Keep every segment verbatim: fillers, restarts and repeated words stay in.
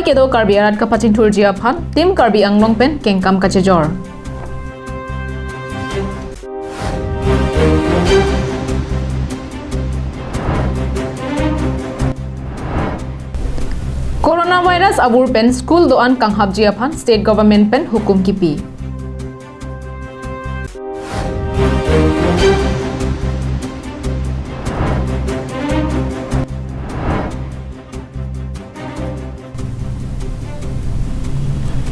Kedo Karbi arat kapachingthurji aphan Team Karbi Anglong pen kengkam kachejor. Coronavirus avur pen school do-an kanghapji aphan state government pen hukum kipi.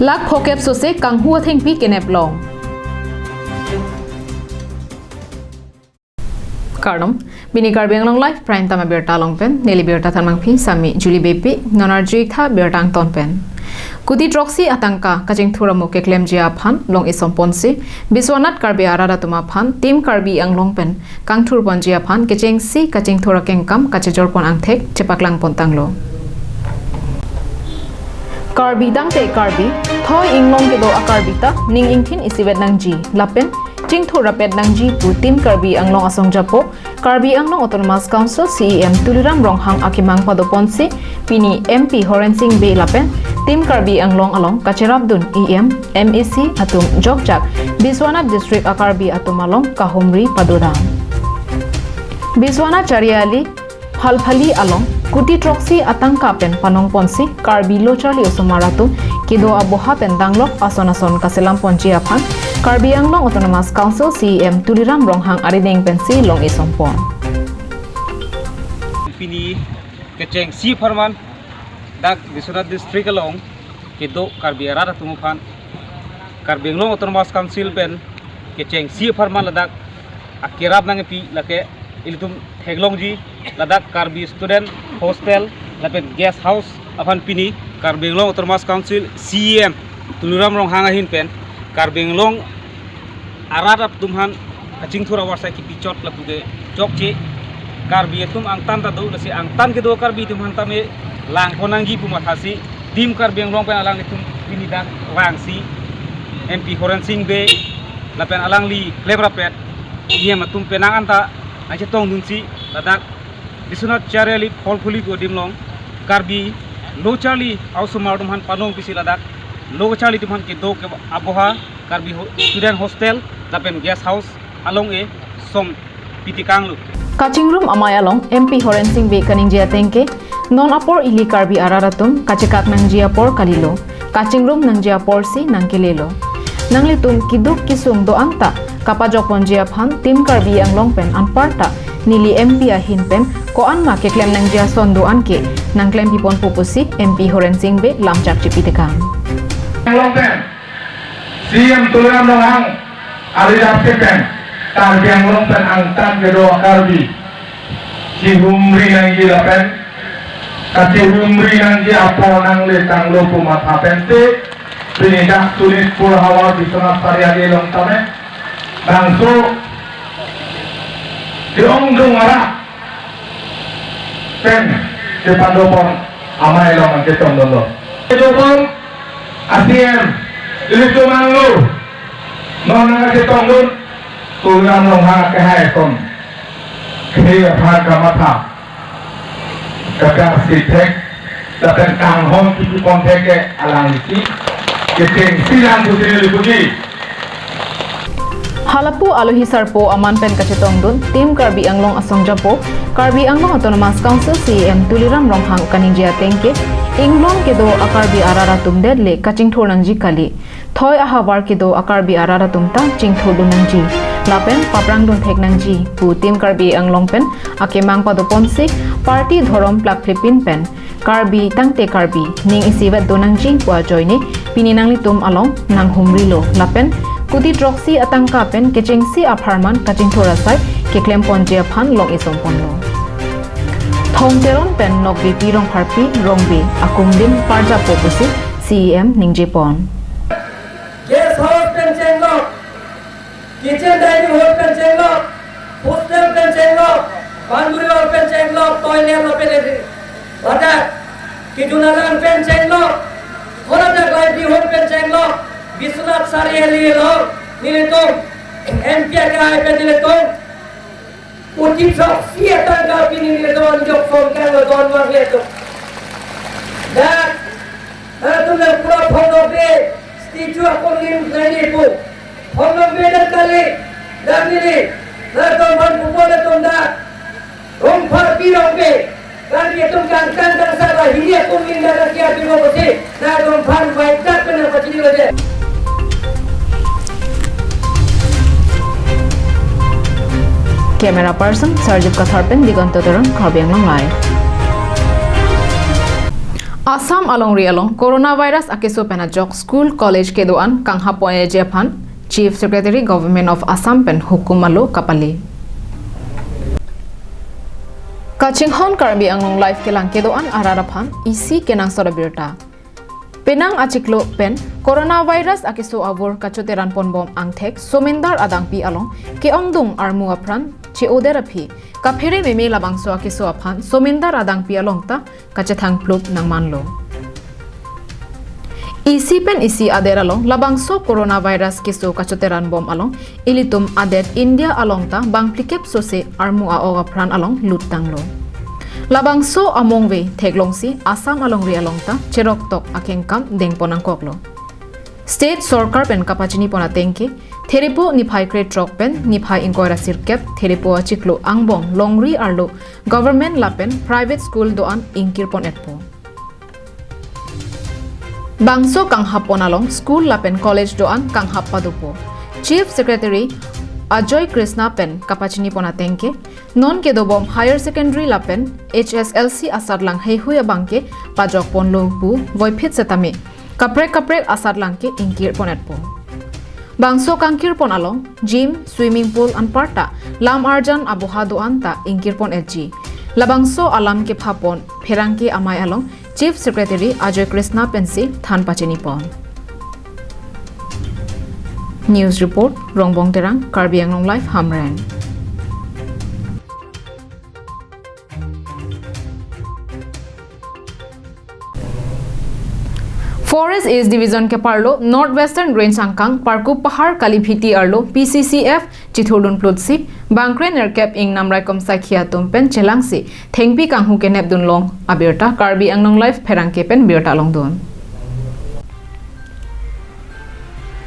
Lakh phokep sose kanghu athengpi kenep long. Kardom, pini Karbi Anglong Live Prime Time abirta along pen, neli birta thanmangpi Sami Julie Beypi, non arjuik tha birta angton pen. Kuti throksi atangka kachingthur amo keklemji aphan long isomponsi, Biswanath Karbi arat atum aphan Team Karbi Anglong pen kangthurponji aphan kechengsi kachingthur akengkam kachejorpon angthek chepaklangpon tanglo. Karbi tangte Karbi, thoi inglong kedo a-Karbi ta ning ingthin isivet nangji, lapen chingthur rapet nangji pu Team Karbi Anglong asong japo, Karbi Anglong Autonomous Council C E M Tuliram Ronghang akemang padoponsi, pini M P Horen Sing Bey lapen Team Karbi Anglong along kacherapdun E M, M A C atum jokjak Biswanath District a-Karbi atum along kahumri padodam. Biswanath Chariali Phalphali along kuti throksi atangka pen panongponsi Karbi lo charli osomar atum kedo aboha pen danglok ason ason kaselamponji aphan Karbi Anglong Autonomous Council C E M Tuliram Ronghang arideng pensi long isompon. Pini kechengsi apharman dak Biswanath District along kedo Karbi arat atum aphan Karbi Anglong Autonomous Council pen kechengsi apharman ladak akerap nangpi lake ilitum theklongji ladak Karbi Student Hostel lapen Guest House aphan pini Karbi Anglong Autonomous Council C E M Tuliram Ronghang ahin pen Karbi Anglong arat atum aphan kachingthur avarsai kipichot lapu ke chokche. Karbi atum angtan ta do, lasi angtan kedo Karbi atum aphan tame langpon nangji pu mathasi Team Karbi Anglong pen alanglitum pini dak vangsi M P Horen Sing Bey lapen alangli klem rapet E M atum penang anta nangchetongdunsi ladak Biswanath Chariali Phalphali pu adim along Karbi lo charli a-osomar atum aphan panongpisi ladak lo charli atum aphan kedo ke aboha Karbi ho-, Student Hostel lapen Guest House along e som pitikanglo. Kachingrum amei along M P Horen Sing Bey kaningje ateng ke, non apor ili Karbi arat atum kachekak nangji apor kalilo, kachingrum nangji aporsi nangkelelo. Nanglitum keduk kesung do-an ta kapajokponji aphan Team Karbi Anglong pen anparta neli M P ahin pen ko-an ma keklem nangji ason do-an ke nangklempiponpo pusi M P Horen Sing Bey lamchak chipitekang. Anglong pen C E M Tuliram Ronghang ari dap ke pen Karbi Anglong pen angtan kedo Karbi kehumri nangji lapen kachehumri nangji apor nangle tanglo pu matha pensi pini dak Sonitpur havar Biswanath Chariali along tame bangso ke-ongdung arat pen kepadopon amei along kachetongdunlo. Kedopon a-C E M ilitum anglo non nangkachetongdun Tuliram Ronghang kehai ason khei aphan kamatha kakarsi thek lapen kanghon kipipon thek ke alanglisi kechengsi lang pusi neli puji. Halapu alohi sarpo aman pen kachetongdun Team Karbi Anglong asong japo Karbi Anglong Autonomous Council C E M Tuliram Ronghang kaningje ateng ke, inglong kedo a-Karbi arat atum det le kachingthur nangji kali. Thoi ahavar kedo a-Karbi arat atum ta chingthurdun nangji lapen paprangdun thek nangji pu Team Karbi Anglong pen akemang padoponsi party dhorom plakphlipin pen Karbi tangte Karbi, ning isivet do nangji pu ajoine pini nanglitum along nanghumrilo lapen kuti throksi atangka pen kechengsi apharman kachingthur asai keklemponji aphan long isomponlo. Thong Teron pen Nokbepi Rongpharpi Rongbe akumdim parjapo pusi C E M ningjepon. Guest house pen chenglok, kitchen dining hall pen chenglok, hostel pen chenglok, banduri wall pen chenglok, toilet lapen latrine. Ladak kejun alang pen chenglok, holadak livelihood pen chenglok, Biswanath Chariali along nelitum M P akehai pen nelitum kuti throksi atangka pini nelitum anjok songkang lo don wang letum. Dak Latum nangpura phongo pe, statue akong lim nangji pu. Phongo pe dan kali, dan nili, latum aphan pupo latum dak. Rongphar pi rong pe, Karbi atum kangkang kangsar ba hini akong lim dak kia pi rong pe si, latum aphan baik dak pen nangpachini loje. Camera person Sarjit Kathar pen Diganta Terang, Karbi Anglong Live. Assam alongri along coronavirus akeso pen ajok school college kedo-an kanghap pon-eji aphan Chief Secretary Government of Assam pen hukum alo kapale. Kachinghon Karbi Anglong Live kelang kedo-an arat aphan isi kenangsot abirta. Penang achiklo pen coronavirus akeso avur kachoteran ponbom angthek somindar adangpi along ke-ongdung armu apran che-oder aphi kaphere meme labangso akeso aphan somindar adangpi along ta kachethang plup nangmanlo. Isi pen isi ader along labangso coronavirus keso kachoteran bom along ilitum adet India along ta bangphlikep sose armu a-ok apran along luttanglo. Labangso amongve theklongsi Assam alongri along ta cheroktok akengkam dengpon nangkoklo. State sorkar pen kapachini pon ateng ke Therepo niphai krethrok pen niphai ingkoi ra sirkep Therepo achiklo angbong longri arlo government lapen private school do-an ingkir pon-etpo. Bangso kanghap pon along school lapen college do-an kanghap padopo. Chief Secretary Ajoy Krishna pen kapachini pon ateng ke non kedobom higher secondary lapen H S L C asatlang heihui abang ke pajok ponlo pu voiphit setame kaprek kaprek asatlang ke ingkir pon-etpo. Bangso kangkir pon along gym, swimming pool anparta lam arjan aboha do-an ta ingkir pon-etji. Labangso alam kepha pon pherangke amei along Chief Secretary Ajoy Krishna pensi than pachini pon. News report, Rongbong Terang, Karbi Anglong Live, Hamren. Forest East Division keparlo North Western Range angkang Parkup Pahar Kalibhiti arlo P C C F chithurdun plutsi bangkre nerkep ingnam raikom saikhi atum pen chelangsi thengpi kanghu kenepdun long abirta Karbi Anglong Live pherangke pen birta longdun.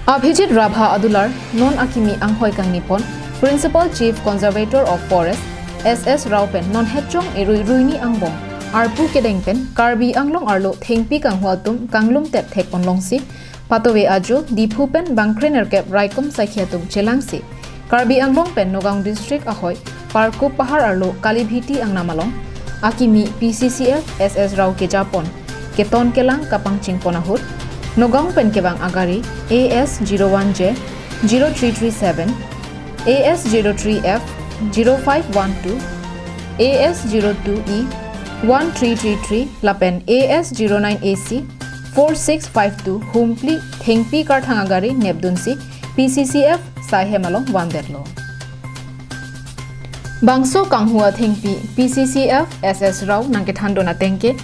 Abhijit Rabha adular non akimi anghoi kangni pon Principal Chief Conservator of Forest S S Rao pen non hechong erui ruini angbong arpu kedeng pen Karbi Anglong arlo thengpi kanghu atum kanglum tep thek pon longsi patove ajo Diphu pen bangkre nerkep raikom saikhi atum chelangsi Karbi Anglong pen Nagaon District ahoi Parkup Pahar arlo Kalibhiti angnam along akimi P C C F S S Rao kejapon keton kelang kapangching pon ahut Nagaon pen kevang agari A S zero one J zero three three seven, A S zero three F zero five one two, A S zero two E one three three three lapen A S zero nine A C four six five two humpli thengpi karthang agari nepdunsi P C C F saihem along vandetlo. Bangso kanghu athengpi P C C F S S Rao nangkethandun ateng ke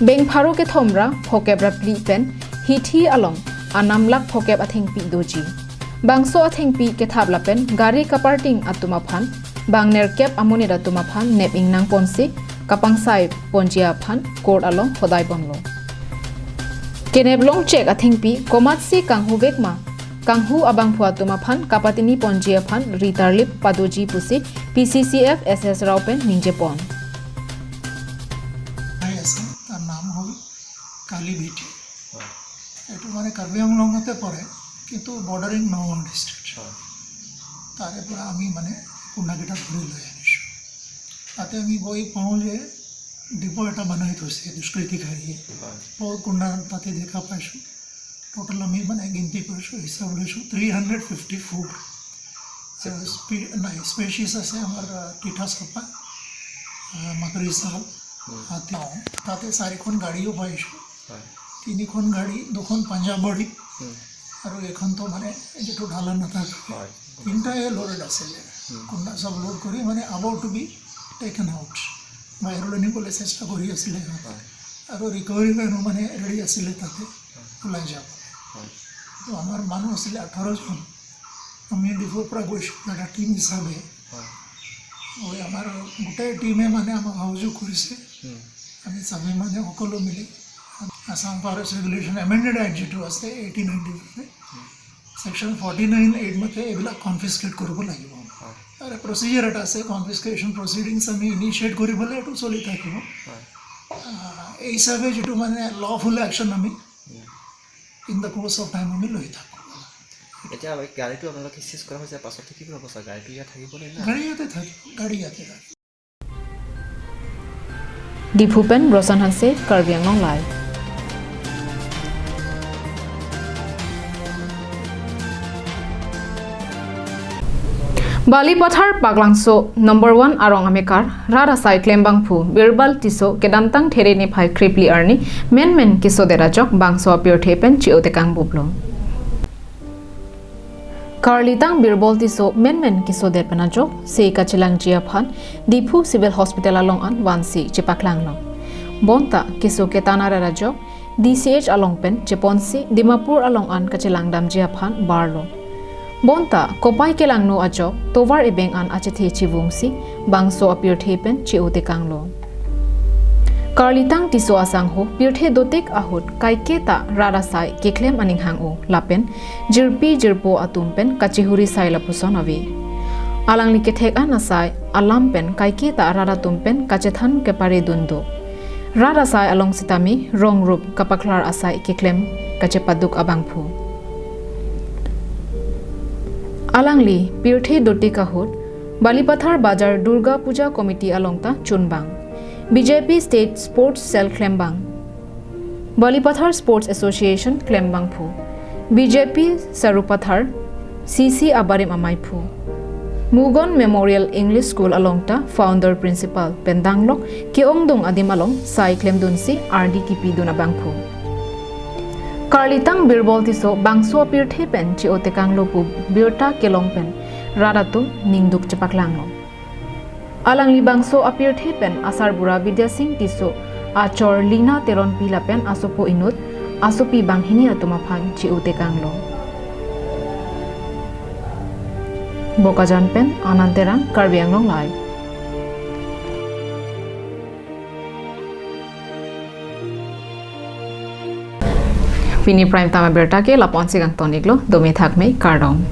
beng pharo kethom ra phokep ra phli pen hithi along anam lak phokep athengpi doji. Bangso athengpi kethap lapen gari kaparting atum aphan bang nerkep amonit atum aphan nep ingnang ponsi kapangsai ponji aphan court along hodai ponlo. Kenep longchek athengpi komatsi kanghuvek ma, kanghu abangphu atum aphan kapatini ponji aphan ri tarlip padoji pusi P C C F S S Rao pen ningje pon. ঠাই আছে, তাৰ নাম হ'ল কালিভিটি। হয়। এইটো মানে কাৰ্বি আংলঙতে পৰে, কিন্তু বৰ্ডাৰিং নগাঁও ডিষ্ট্ৰিক্ট। হয়। তাৰে পৰা আমি মানে কুন্দাকেইটা ধৰি লৈ আনিছোঁ। তাতে আমি গৈ পাওঁ যে দ্বীপৰ এটা বনাই থৈছে দুষ্কৃতিকাৰীয়ে। হয়। বহুত কুন্দা তাতে দেখা পাইছোঁ। টোটেল আমি মানে গিনতি কৰিছোঁ, হিচাপ লৈছোঁ, থ্ৰী হাণ্ড্ৰেড ফিফটি ফ'ৰ। আৰু স্পি-, নাই, স্পেচিছ আছে আমাৰ, আহ, তিতা চাপা, আহ, মাকৰি চাল, হুম। হাতী। তাতে চাৰিখন গাড়ীও পাইছোঁ, হয়। তিনিখন গাড়ী, দুখন পাঞ্জাবাৰী, হুম। আৰু এখনতো মানে যিটো ঢালা নাথাকে, হয়। তিনিটাই লোডেড আছিলে। হুম। কুন্দা চব লোড কৰি মানে about to be taken out, বাহিৰলৈ নিবলৈ চেষ্টা কৰি আছিলে সিহঁতে। হয়। আৰু ৰিকভাৰী ভেনো মানে ৰেডি আছিলে তাতে। ওলাই যাব। হয়। তো আমাৰ মানুহ আছিলে আঠাৰ জন। আমি ডিফুৰ পৰা গৈছোঁ এটা টিম হিচাপে। হয়। হয়, আমাৰ গোটেই টিমে মানে আমাক সহযোগ কৰিছে। হুম। আমি চবেই মানে সকলো মিলি আছাম ফৰেষ্ট ৰেগুলেশ্যন এমেণ্ডেড এক্ট যিটো আছে eighteen ninety four, section forty nine eight মতে এইবিলাক কনফিস্কেট কৰিব লাগিব। আৰু প্ৰচিজাৰ এটা আছে, কনফিস্কেশ্যন প্ৰচিডিংছ আমি ইনিচিয়েট কৰিবলৈ এইটো চলি থাকিব। আহ, এই হিচাপে যিটো মানে লফুল একশ্যন আমি in the course of time আমি লৈ থাকোঁ। এতিয়া গাড়ীটো আপোনালোকে চিজ কৰা হৈছে, পাছত কি হ'ব ছাৰ? গাড়ীটো ইয়াত থাকিব নে? গাড়ী ইয়াতে থাকিব, গাড়ী ইয়াতে থাকিব। Diphu pen Rosan Hanse, Karbi Anglong Live. Balipathar Paklangso number one arong amekar rat asai klembangphu Birbal Tisso kedamtang There niphai krepli arni menmen kesodet ajok bangso apirthe pen chi-o tekang buplo. Karlitang Birbal Tisso menmen kesodet pen ajok se kachelangji aphan Diphu Civil Hospital along an vansi chepaklanglo. Bonta keso ketana rat ajok D C H along pen cheponsi Dimapur along an kachelangdamji aphan barlo. Bonta kopai kelangno ajok tovar ebeng an achethe chivungsi bangso apirthe pen chi-o tekanglo. Karlitang Tisso asangho pirthe dotik ahut kaiketa rat asai keklem aning hang-o lapen jirpi jirpo atum pen kachihuri sai lapuson ave. Alangli kethek an asai alam pen kaiketa rat atum pen kachethan kepare dun do. Rat asai along sitame rong rup kapaklar asai keklem kachepaduk abangphu. Alangli pirthe dotik ahut Balipathar Bajar Durga Puja Committee along ta chunbang. B J P State Sports Cell klembang. Balipathar Sports Association klembangphu. B J P Sarupathar C C abarim amaiphu. Mugon Memorial English School along ta founder principal pen danglok ke-ongdung adim along sai klemdunsi ardi kipidun abangphu. Karlitang Birbal Tisso bangso apirthe pen chi-o tekanglo pu birta kelong pen rat atum ningduk chepaklanglo. Alangli bangso apirthe pen asarbura Bidya Sing Tisso, achor Lina Teronpi lapen asopo inut asopi banghini atum aphan chi-o tekanglo. Bokajan pen Anand Terang, Karbi Anglong Live. Pini prime time abirta ke lapu-an si kangton-iklo, domi thakme, kardom.